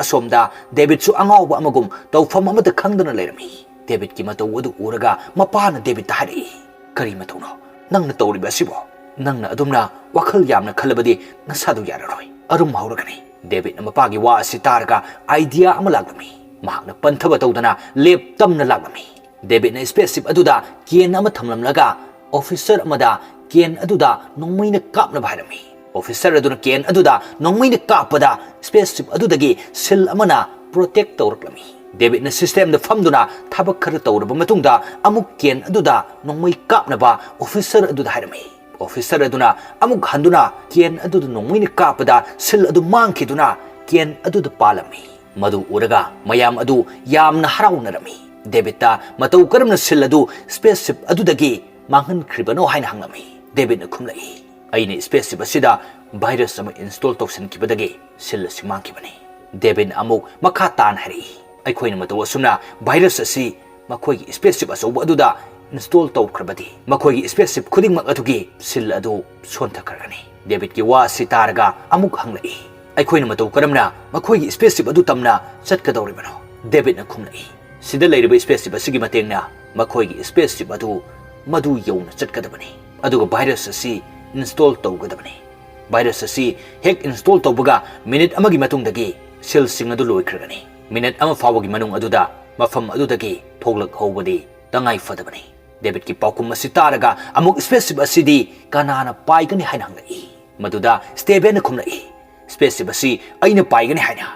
ꯑꯁꯣꯝꯗ ꯗꯦꯕꯤꯠꯁꯨ ꯑꯉꯥꯎꯕ ꯑꯃꯒꯨꯝ ꯇꯧꯐꯝ ꯑꯃꯠꯇ ꯈꯪꯗꯅ ꯂꯩꯔꯝꯃꯤ꯫ ꯗꯦꯕꯤꯠꯀꯤ ꯃꯇꯧ ꯑꯗꯨ ꯎꯔꯒ ꯃꯄꯥꯅ ꯗꯦꯕꯤꯠꯇ ꯍꯥꯏꯔꯛꯏ, "ꯀꯔꯤ ꯃꯇꯧꯅꯣ ꯅꯪꯅ ꯇꯧꯔꯤꯕ ꯑꯁꯤꯕꯣ? ꯅꯪꯅ ꯑꯗꯨꯝꯅ ꯋꯥꯈꯜ ꯌꯥꯝꯅ ꯈꯜꯂꯕꯗꯤ ꯅꯁꯥꯗꯨ ꯌꯥꯔꯔꯣꯏ꯫ ꯑꯔꯨꯝ ꯍꯧꯔꯒꯅꯤ꯫" ꯗꯦꯕꯤꯠꯅ ꯃꯄꯥꯒꯤ ꯋꯥ ꯑꯁꯤ ꯇꯥꯔꯒ ꯑꯥꯏꯗꯤꯌꯥ ꯑꯃ ꯂꯥꯛꯂꯝꯃꯤ꯫ ꯃꯍꯥꯛꯅ ꯄꯟꯊꯕ ꯇꯧꯗꯅ ꯂꯦꯞ ꯇꯝꯅ ꯂꯥꯛꯂꯝꯃꯤ꯫ ꯗꯦꯕꯤꯠꯅ ꯁ꯭ꯄꯦꯁꯁꯤꯞ ꯑꯗꯨꯗ ꯀꯦꯟ ꯑꯃ ꯊꯝꯂꯝꯂꯒ ꯑꯣꯐꯤꯁꯔ ꯑꯃꯗ ꯀꯦꯟ ꯑꯗꯨꯗ ꯅꯣꯡꯃꯩꯅ ꯀꯥꯞꯅꯕ ꯍꯥꯏꯔꯝꯃꯤ꯫ ꯑꯣꯐꯤꯁꯔ ꯑꯗꯨꯅ ꯀꯦꯟ ꯑꯗꯨꯗ ꯅꯣꯡꯃꯩꯅ ꯀꯥꯞꯄꯗ ꯁ꯭ꯄꯦꯁꯁꯤꯞ ꯑꯗꯨꯗꯒꯤ ꯁꯤꯜ ꯑꯃꯅ ꯄ꯭ꯔꯣꯇꯦꯛ ꯇꯧꯔꯛꯂꯝꯃꯤ꯫ ꯗꯦꯕꯤꯠꯅ ꯁꯤꯁꯇꯦꯝꯗ ꯐꯝꯗꯨꯅ ꯊꯕꯛ ꯈꯔ ꯇꯧꯔꯕ ꯃꯇꯨꯡꯗ ꯑꯃꯨꯛ ꯀꯦꯟ ꯑꯗꯨꯗ ꯅꯣꯡꯃꯩ ꯀꯥꯞꯅꯕ ꯑꯣꯐꯤꯁꯔ ꯑꯗꯨꯗ ꯍꯥꯏꯔꯝꯃꯤ꯫ ꯑꯣꯐꯤꯁꯔ ꯑꯗꯨꯅ ꯑꯃꯨꯛ ꯍꯟꯗꯨꯅ ꯀꯦꯟ ꯑꯗꯨꯗ ꯅꯣꯡꯃꯩꯅ ꯀꯥꯞꯄꯗ ꯁꯤꯜ ꯑꯗꯨ ꯃꯥꯡꯈꯤꯗꯨꯅ ꯀꯦꯟ ꯑꯗꯨꯗ ꯄꯥꯜꯂꯝꯃꯤ꯫ ꯃꯗꯨ ꯎꯔꯒ ꯃꯌꯥꯝ ꯑꯗꯨ ꯌꯥꯝꯅ ꯍꯔꯥꯎꯅꯔꯝꯃꯤ꯫ ꯗꯦꯕꯤꯠꯇ ꯃꯇꯧ ꯀꯔꯝꯅ ꯁꯤꯜ ꯑꯗꯨ ꯁ꯭ꯄꯦꯁꯁꯤꯞ ꯑꯗꯨꯗꯒꯤ ꯃꯥꯡꯍꯟꯈ꯭ꯔꯤꯕꯅꯣ ꯍꯥꯏꯅ ꯍꯪꯂꯝꯃꯤ꯫ ꯗꯦꯕꯤꯠꯅ ꯈꯨꯝꯂꯛꯏ, "ꯑꯩꯅ ꯁ꯭ꯄꯦꯁꯁꯤꯞ ꯑꯁꯤꯗ ꯚꯥꯏꯔꯁ ꯑꯃ ꯏꯟꯁꯇꯣꯜ ꯇꯧꯁꯤꯟꯈꯤꯕꯗꯒꯤ ꯁꯤꯜ ꯑꯁꯤ ꯃꯥꯡꯈꯤꯕꯅꯤ꯫" ꯗꯦꯕꯤꯠꯅ ꯑꯃꯨꯛ ꯃꯈꯥ ꯇꯥꯅ ꯍꯥꯏꯔꯛꯏ, "ꯑꯩꯈꯣꯏꯅ ꯃꯇꯧ ꯑꯁꯨꯝꯅ ꯚꯥꯏꯔꯁ ꯑꯁꯤ ꯃꯈꯣꯏꯒꯤ ꯁ꯭ꯄꯦꯁꯁꯤꯞ ꯑꯆꯧꯕ ꯑꯗꯨꯗ ꯏꯟꯁꯇꯣꯜ ꯇꯧꯈ꯭ꯔꯕꯗꯤ ꯃꯈꯣꯏꯒꯤ ꯁ꯭ꯄꯦꯁꯁꯤꯞ ꯈꯨꯗꯤꯡꯃꯛ ꯑꯗꯨꯒꯤ ꯁꯤꯜ ꯑꯗꯨ ꯁꯣꯟꯊꯈ꯭ꯔꯒꯅꯤ꯫" ꯗꯦꯕꯤꯠꯀꯤ ꯋꯥ ꯑꯁꯤ ꯇꯥꯔꯒ ꯑꯃꯨꯛ ꯍꯪꯂꯛꯏ, "ꯑꯩꯈꯣꯏꯅ ꯃꯇꯧ ꯀꯔꯝꯅ ꯃꯈꯣꯏꯒꯤ ꯁ꯭ꯄꯦꯁꯁꯤꯞ ꯑꯗꯨ ꯇꯝꯅ ꯆꯠꯀꯗꯧꯔꯤꯕꯅꯣ?" ꯗꯦꯕꯤꯠꯅ ꯈꯨꯝꯂꯛꯏ, "ꯁꯤꯗ ꯂꯩꯔꯤꯕ ꯁ꯭ꯄꯦꯁꯁꯤꯞ ꯑꯁꯤꯒꯤ ꯃꯇꯦꯡꯅ ꯃꯈꯣꯏꯒꯤ ꯁ꯭ꯄꯦꯁꯁꯤꯞ ꯑꯗꯨ ꯃꯗꯨ ꯌꯧꯅ ꯆꯠꯀꯗꯕꯅꯤ, ꯑꯗꯨꯒ ꯚꯥꯏꯔꯁ ꯑꯁꯤ ꯏꯟꯁꯇꯣꯜ ꯇꯧꯒꯗꯕꯅꯤ꯫ ꯚꯥꯏꯔꯁ ꯑꯁꯤ ꯍꯦꯛ ꯏꯟꯁꯇꯣꯜ ꯇꯧꯕꯒ ꯃꯤꯅꯤꯠ ꯑꯃꯒꯤ ꯃꯇꯨꯡꯗꯒꯤ ꯁꯤꯜꯁꯤꯡ ꯑꯗꯨ ꯂꯣꯏꯈ꯭ꯔꯒꯅꯤ꯫ ꯃꯤꯅꯤꯠ ꯑꯃ ꯐꯥꯎꯕꯒꯤ ꯃꯅꯨꯡ ꯑꯗꯨꯗ ꯃꯐꯝ ꯑꯗꯨꯗꯒꯤ ꯊꯣꯛꯂꯛꯍꯧꯕꯗꯤ ꯇꯉꯥꯏ ꯐꯗꯕꯅꯤ꯫" ꯗꯦꯕꯤꯠꯀꯤ ꯄꯥꯎꯈꯨꯝ ꯑꯁꯤ ꯇꯥꯔꯒ ꯑꯃꯨꯛ ꯁ꯭ꯄꯦꯁꯁꯤꯞ ꯑꯁꯤꯗꯤ ꯀꯅꯥꯅ ꯄꯥꯏꯒꯅꯤ ꯍꯥꯏꯅ ꯍꯪꯂꯛꯏ꯫ ꯃꯗꯨꯗ ꯁ꯭ꯇꯦꯕꯦꯟꯅ ꯈꯨꯝꯂꯛꯏ, "ꯁ꯭ꯄꯦꯁꯁꯤꯞ ꯑꯁꯤ ꯑꯩꯅ ꯄꯥꯏꯒꯅꯤ" ꯍꯥꯏꯅ꯫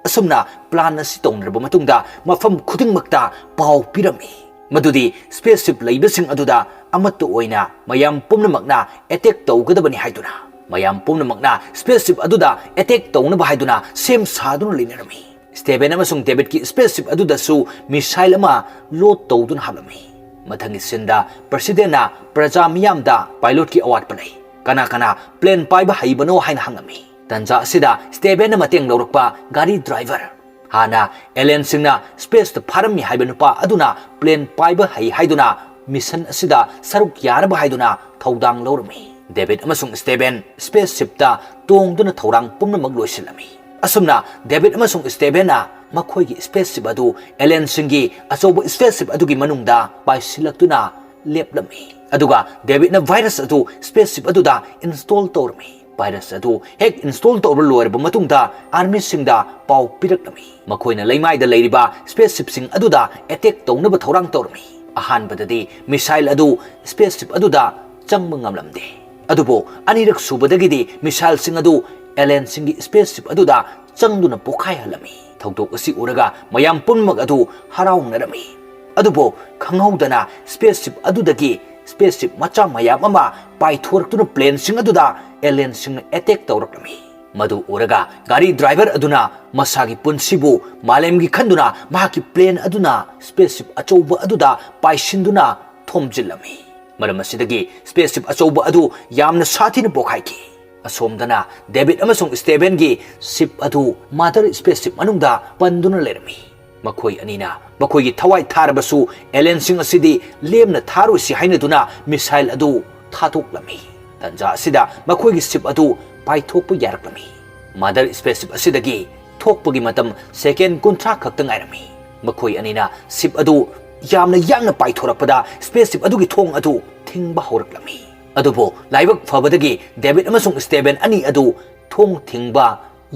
ꯑꯁꯨꯝꯅ ꯄ꯭ꯂꯥꯟ ꯑꯁꯤ ꯇꯧꯅꯔꯕ ꯃꯇꯨꯡꯗ ꯃꯐꯝ ꯈꯨꯗꯤꯡꯃꯛꯇ ꯄꯥꯎ ꯄꯤꯔꯝꯃꯤ ꯃꯗꯨꯗꯤ ꯁ꯭ꯄꯦꯁꯁꯤꯞ ꯂꯩꯕꯁꯤꯡ ꯑꯗꯨꯗ ꯑꯃꯠꯇ ꯑꯣꯏꯅ ꯃꯌꯥꯝ ꯄꯨꯝꯅꯃꯛꯅ ꯑꯦꯇꯦꯛ ꯇꯧꯒꯗꯕꯅꯤ ꯍꯥꯏꯗꯨꯅ꯫ ꯃꯌꯥꯝ ꯄꯨꯝꯅꯃꯛꯅ ꯁ꯭ꯄꯦꯁꯁꯤꯞ ꯑꯗꯨꯗ ꯑꯦꯇꯦꯛ ꯇꯧꯅꯕ ꯍꯥꯏꯗꯨꯅ ꯁꯦꯝ ꯁꯥꯗꯨꯅ ꯂꯩꯅꯔꯝꯃꯤ꯫ ꯁ꯭ꯇꯦꯕꯦꯟ ꯑꯃꯁꯨꯡ ꯗꯦꯕꯤꯠꯀꯤ ꯁ꯭ꯄꯦꯁꯁꯤꯞ ꯑꯗꯨꯗꯁꯨ ꯃꯤꯁꯥꯏꯜ ꯑꯃ ꯂꯣꯗ ꯇꯧꯗꯨꯅ ꯍꯥꯞꯂꯝꯃꯤ꯫ ꯃꯊꯪꯒꯤ ꯁꯤꯟꯗ ꯄ꯭ꯔꯁꯤꯗꯦꯟꯅ ꯄ꯭ꯔꯖꯥ ꯃꯤꯌꯥꯝꯗ ꯄꯥꯏꯂꯣꯠꯀꯤ ꯑꯋꯥꯠꯄ ꯂꯩ, ꯀꯅꯥ ꯀꯅꯥ ꯄ꯭ꯂꯦꯟ ꯄꯥꯏꯕ ꯍꯩꯕꯅꯣ ꯍꯥꯏꯅ ꯍꯪꯂꯝꯃꯤ꯫ ꯇꯟꯖꯥ ꯑꯁꯤꯗ ꯁ꯭ꯇꯦꯕꯦꯟꯅ ꯃꯇꯦꯡ ꯂꯧꯔꯛꯄ ꯒꯥꯔꯤ ꯗ꯭ꯔꯥꯏꯚꯔ, ꯍꯥꯟꯅ ꯑꯦꯂꯦꯟꯁꯤꯡꯅ ꯁ꯭ꯄꯦꯁꯇ ꯐꯥꯔꯝꯃꯤ ꯍꯥꯏꯕ ꯅꯨꯄꯥ ꯑꯗꯨꯅ ꯄ꯭ꯂꯦꯟ ꯄꯥꯏꯕ ꯍꯩ ꯍꯥꯏꯗꯨꯅ ꯃꯤꯁꯟ ꯑꯁꯤꯗ ꯁꯔꯨꯛ ꯌꯥꯅꯕ ꯍꯥꯏꯗꯨꯅ ꯊꯧꯗꯥꯡ ꯂꯧꯔꯝꯃꯤ꯫ ꯗꯦꯕꯤꯠ ꯑꯃꯁꯨꯡ ꯁ꯭ꯇꯦꯕꯦꯟ ꯁ꯭ꯄꯦꯁꯁꯤꯞꯇ ꯇꯣꯡꯗꯨꯅ ꯊꯧꯔꯥꯡ ꯄꯨꯝꯅꯃꯛ ꯂꯣꯏꯁꯤꯜꯂꯝꯃꯤ꯫ ꯑꯁꯨꯝꯅ ꯗꯦꯕꯤꯗ ꯑꯃꯁꯨꯡ ꯁ꯭ꯇꯦꯚꯦꯟꯅ ꯃꯈꯣꯏꯒꯤ ꯁ꯭ꯄꯦꯁ ꯁꯤꯞ ꯑꯗꯨ ꯑꯦꯂꯦꯟꯁꯤꯡꯒꯤ ꯑꯆꯧꯕ ꯁ꯭ꯄꯦꯁ ꯁꯤꯞ ꯑꯗꯨꯒꯤ ꯃꯅꯨꯡꯗ ꯄꯥꯏꯁꯤꯜꯂꯛꯇꯨꯅ ꯂꯦꯞꯂꯝꯃꯤ꯫ ꯑꯗꯨꯒ ꯗꯦꯕꯤꯗꯅ ꯚꯥꯏꯔꯁ ꯑꯗꯨ ꯁ꯭ꯄꯦꯁ ꯁꯤꯞ ꯑꯗꯨꯗ ꯏꯟꯁꯇꯣꯜ ꯇꯧꯔꯝꯃꯤ꯫ ꯚꯥꯏꯔꯁ ꯑꯗꯨ ꯍꯦꯛ ꯏꯟꯁꯇꯣꯜ ꯇꯧꯔꯕ ꯂꯣꯏꯔꯕ ꯃꯇꯨꯡꯗ, ꯑꯥꯔꯃꯤꯁꯤꯡꯗ ꯄꯥꯎ ꯄꯤꯔꯛꯂꯝꯃꯤ꯫ ꯃꯈꯣꯏꯅ ꯂꯩꯃꯥꯏꯗ ꯂꯩꯔꯤꯕ ꯁ꯭ꯄꯦꯁ ꯁꯤꯞꯁꯤꯡ ꯑꯗꯨꯗ ꯑꯦꯇꯦꯛ ꯇꯧꯅꯕ ꯊꯧꯔꯥꯡ ꯇꯧꯔꯝꯃꯤ꯫ ꯑꯍꯥꯟꯕꯗꯗꯤ ꯃꯤꯁꯥꯏꯜ ꯑꯗꯨ ꯁ꯭ꯄꯦꯁ ꯁꯤꯞ ꯑꯗꯨꯗ ꯆꯪꯕ ꯉꯝꯂꯝꯗꯦ꯫ ꯑꯗꯨꯕꯨ ꯑꯅꯤꯔꯛ ꯁꯨꯕꯗꯒꯤꯗꯤ ꯃꯤꯁꯥꯏꯜꯁꯤꯡ ꯑꯗꯨ ꯑꯦꯂꯦꯟꯁꯤꯡꯒꯤ ꯁ꯭ꯄꯦꯁ ꯁꯤꯞ ꯑꯗꯨꯗ ꯆꯪꯗꯨꯅ ꯄꯣꯈꯥꯏꯍꯜꯂꯝꯃꯤ꯫ ꯊꯧꯗꯣꯛ ꯑꯁꯤ ꯎꯔꯒ ꯃꯌꯥꯝ ꯄꯨꯝꯅꯃꯛ ꯑꯗꯨ ꯍꯔꯥꯎꯅꯔꯝꯃꯤ꯫ ꯑꯗꯨꯕꯨ ꯈꯪꯍꯧꯗꯅ ꯁ꯭ꯄꯦꯁ ꯁꯤꯞ ꯑꯗꯨꯗꯒꯤ ꯁ꯭ꯄꯦꯁ ꯁꯤꯞ ꯃꯆꯥ ꯃꯌꯥꯝ ꯑꯃ ꯄꯥꯏꯊꯣꯔꯛꯇꯨꯅ ꯄ꯭ꯂꯦꯟꯁꯤꯡ ꯑꯗꯨꯗ ꯑꯦꯂꯦꯟꯁꯤꯡꯅ ꯑꯦꯇꯦꯛ ꯇꯧꯔꯛꯂꯝꯃꯤ꯫ ꯃꯗꯨ ꯎꯔꯒ ꯒꯥꯔꯤ ꯗ꯭ꯔꯥꯏꯚꯔ ꯑꯗꯨꯅ ꯃꯁꯥꯒꯤ ꯄꯨꯟꯁꯤꯕꯨ ꯃꯥꯂꯦꯝꯒꯤ ꯈꯟꯗꯨꯅ ꯃꯍꯥꯛꯀꯤ ꯄ꯭ꯂꯦꯟ ꯑꯗꯨꯅ ꯁ꯭ꯄꯦꯁ ꯁꯤꯞ ꯑꯆꯧꯕ ꯑꯗꯨꯗ ꯄꯥꯏꯁꯤꯟꯗꯨꯅ ꯊꯣꯝꯖꯤꯜꯂꯝꯃꯤ꯫ ꯃꯔꯝ ꯑꯁꯤꯗꯒꯤ ꯁ꯭ꯄꯦꯁ ꯁꯤꯞ ꯑꯆꯧꯕ ꯑꯗꯨ ꯌꯥꯝꯅ ꯁꯥꯊꯤꯅ ꯄꯣꯈꯥꯏꯈꯤ꯫ ꯑꯁꯣꯝꯗꯅ ꯗꯦꯕꯤꯗ ꯑꯃꯁꯨꯡ ꯁ꯭ꯇꯦꯚꯦꯟꯒꯤ ꯁꯤꯞ ꯑꯗꯨ ꯃꯥꯗꯔ ꯁ꯭ꯄꯦꯁ ꯁꯤꯞ ꯃꯅꯨꯡꯗ ꯄꯟꯗꯨꯅ ꯂꯩꯔꯝꯃꯤ꯫ ꯃꯈꯣꯏ ꯑꯅꯤꯅ ꯃꯈꯣꯏꯒꯤ ꯊꯋꯥꯏ ꯊꯥꯔꯕꯁꯨ ꯑꯦꯂꯦꯟꯁꯤꯡ ꯑꯁꯤꯗꯤ ꯂꯦꯝꯅ ꯊꯥꯔꯣꯏꯁꯤ ꯍꯥꯏꯅꯗꯨꯅ ꯃꯤꯁꯥꯏꯜ ꯑꯗꯨ ꯊꯥꯗꯣꯛꯂꯝꯃꯤ꯫ ꯇꯟꯖꯥ ꯑꯁꯤꯗ ꯃꯈꯣꯏꯒꯤ ꯁꯤꯞ ꯑꯗꯨ ꯄꯥꯏꯊꯣꯛꯄ ꯌꯥꯔꯛꯂꯝꯃꯤ꯫ ꯃꯥꯗꯔ ꯁ꯭ꯄꯦꯁ ꯁꯤꯞ ꯑꯁꯤꯗꯒꯤ ꯊꯣꯛꯄꯒꯤ ꯃꯇꯝ ꯁꯦꯀꯦꯟ ꯀꯨꯟꯊ꯭ꯔꯥ ꯈꯛꯇ ꯉꯥꯏꯔꯝꯃꯤ꯫ ꯃꯈꯣꯏ ꯑꯅꯤꯅ ꯁꯤꯞ ꯑꯗꯨ ꯌꯥꯝꯅ ꯌꯥꯡꯅ ꯄꯥꯏꯊꯣꯔꯛꯄꯗ ꯁ꯭ꯄꯦꯁ ꯁꯤꯞ ꯑꯗꯨꯒꯤ ꯊꯣꯡ ꯑꯗꯨ ꯊꯤꯡꯕ ꯍꯧꯔꯛꯂꯝꯃꯤ꯫ ꯑꯗꯨꯕꯨ ꯂꯥꯏꯕꯛ ꯐꯕꯗꯒꯤ ꯗꯦꯕꯤꯗ ꯑꯃꯁꯨꯡ ꯁ꯭ꯇꯦꯚꯦꯟ ꯑꯅꯤ ꯑꯗꯨ ꯊꯣꯡ ꯊꯤꯡꯕ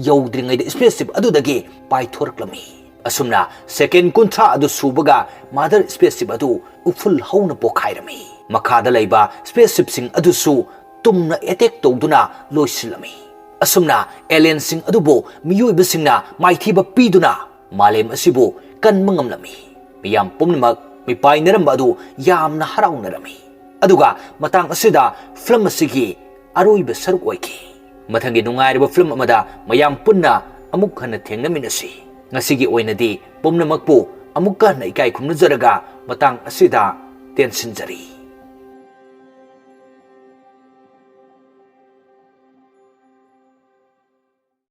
ꯌꯧꯗ꯭ꯔꯤꯉꯩꯗ ꯁ꯭ꯄꯦꯁ ꯁꯤꯞ ꯑꯗꯨꯗꯒꯤ ꯄꯥꯏꯊꯣꯔꯛꯂꯝꯃꯤ꯫ ꯑꯁꯨꯝꯅ ꯁꯦꯀꯦꯟ ꯀꯨꯟꯊ꯭ꯔꯥ ꯑꯗꯨ ꯁꯨꯕꯒ ꯃꯥꯗꯔ ꯁ꯭ꯄꯦꯁ ꯁꯤꯞ ꯑꯗꯨ ꯎꯐꯨꯜ ꯍꯧꯅ ꯄꯣꯈꯥꯏꯔꯝꯃꯤ꯫ ꯃꯈꯥꯗ ꯂꯩꯕ ꯁ꯭ꯄꯦꯁ ꯁꯤꯞꯁꯤꯡ ꯑꯗꯨꯁꯨ ꯇꯨꯝꯅ ꯑꯦꯇꯦꯛ ꯇꯧꯗꯨꯅ ꯂꯣꯏꯁꯤꯜꯂꯝꯃꯤ꯫ ꯑꯁꯨꯝꯅ ꯑꯦꯂꯦꯟꯁꯤꯡ ꯑꯗꯨꯕꯨ ꯃꯤꯑꯣꯏꯕꯁꯤꯡꯅ ꯃꯥꯏꯊꯤꯕ ꯄꯤꯗꯨꯅ ꯃꯥꯂꯦꯝ ꯑꯁꯤꯕꯨ ꯀꯟꯕ ꯉꯝꯂꯝꯃꯤ꯫ ꯃꯤꯌꯥꯝ ꯄꯨꯝꯅꯃꯛ ꯃꯤꯄꯥꯏꯅꯔꯝꯕ ꯑꯗꯨ ꯌꯥꯝꯅ ꯍꯔꯥꯎꯅꯔꯝꯃꯤ꯫ ꯑꯗꯨꯒ ꯃꯇꯥꯡ ꯑꯁꯤꯗ ꯐꯤꯂꯝ ꯑꯁꯤꯒꯤ ꯑꯔꯣꯏꯕ ꯁꯔꯨꯛ ꯑꯣꯏꯈꯤ꯫ ꯃꯊꯪꯒꯤ ꯅꯨꯡꯉꯥꯏꯔꯕ ꯐꯤꯂꯝ ꯑꯃꯗ ꯃꯌꯥꯝ ꯄꯨꯟꯅ ꯑꯃꯨꯛ ꯍꯟꯅ ꯊꯦꯡꯅꯃꯤꯟꯅꯁꯤ꯫ ꯉꯁꯤꯒꯤ ꯑꯣꯏꯅꯗꯤ ꯄꯨꯝꯅꯃꯛꯄꯨ ꯑꯃꯨꯛꯀ ꯍꯟꯅ ꯏꯀꯥꯏ ꯈꯨꯝꯅꯖꯔꯒ ꯃꯇꯥꯡ ꯑꯁꯤꯗ ꯇꯦꯟꯁꯤꯟꯖꯔꯤ꯫